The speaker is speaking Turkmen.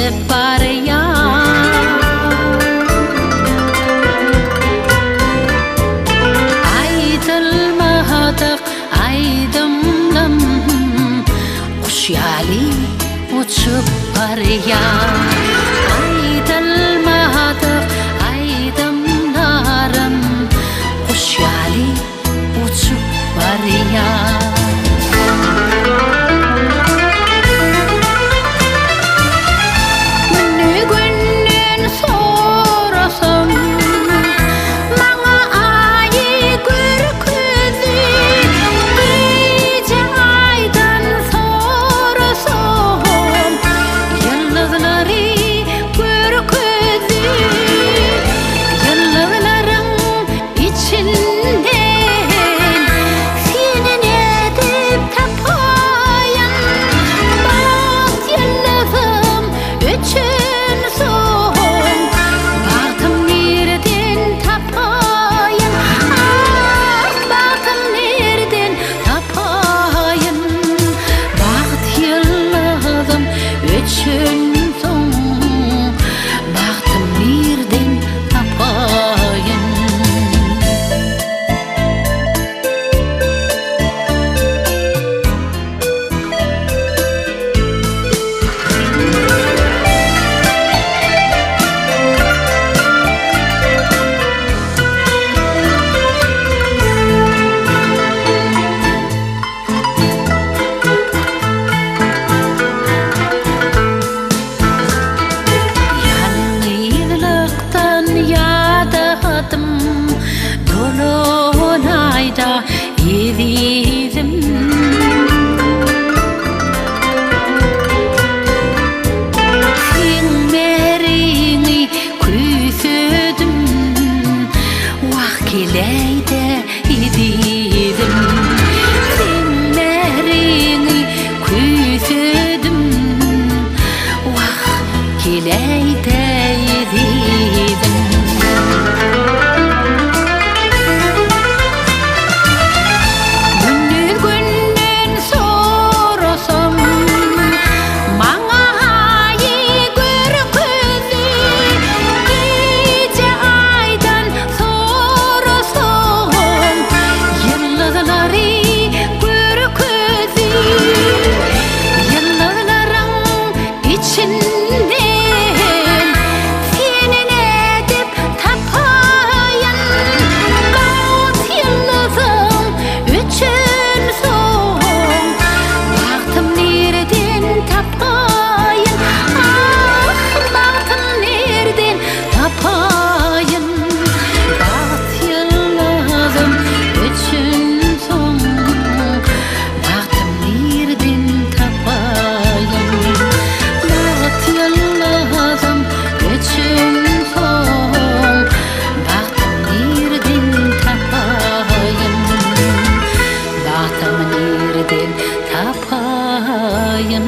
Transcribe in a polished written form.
Gidip barýan. Aýdylmadyk aýdymlam guş ýaly uçup barýan. Aýdylmadyk aýdymlarym guş ýaly uçup barýar. Güni-günden sorasam, maňa Aýy görkezdi. Gije Aýdan sorasam, ýyldyzlary görkezdi. Ýyldyzlaryň Içinden seni nädip tapaýyn Bagt ýyldyzym öçensoň Bagtym nirden tapaýyn Ah bagtym nirden tapaýyn Bagt ýyldyzym öçensoň Bagtym nirden tapaýyn. Ýalňyzlykdan ýadadym, Dolanaýda ezizim. Seň mähriňi küýsedim, Wah, geläý-dä ezizim. Seň mähriňi Küýsedim, wah, geläý-dä ezizim. Gündiz-günden sorasam, maňa Aýy görkezdi. Gije Aýdan sorasam, ýyldyzlary Görkezdi ýyldyzlaryň içinden Seni nädip tapaýyn Bagt ýyldyzym öçensoň Bagtym nirden tapaýyn Ah bagtym nirden tapaýyn Bagt ýyldyzym öçensoň Bagtym nirden tapaýyn Bagt ýyldyzym öçensoň Bagtym nirden tapaýyn Bagtym nirden tapaýyn.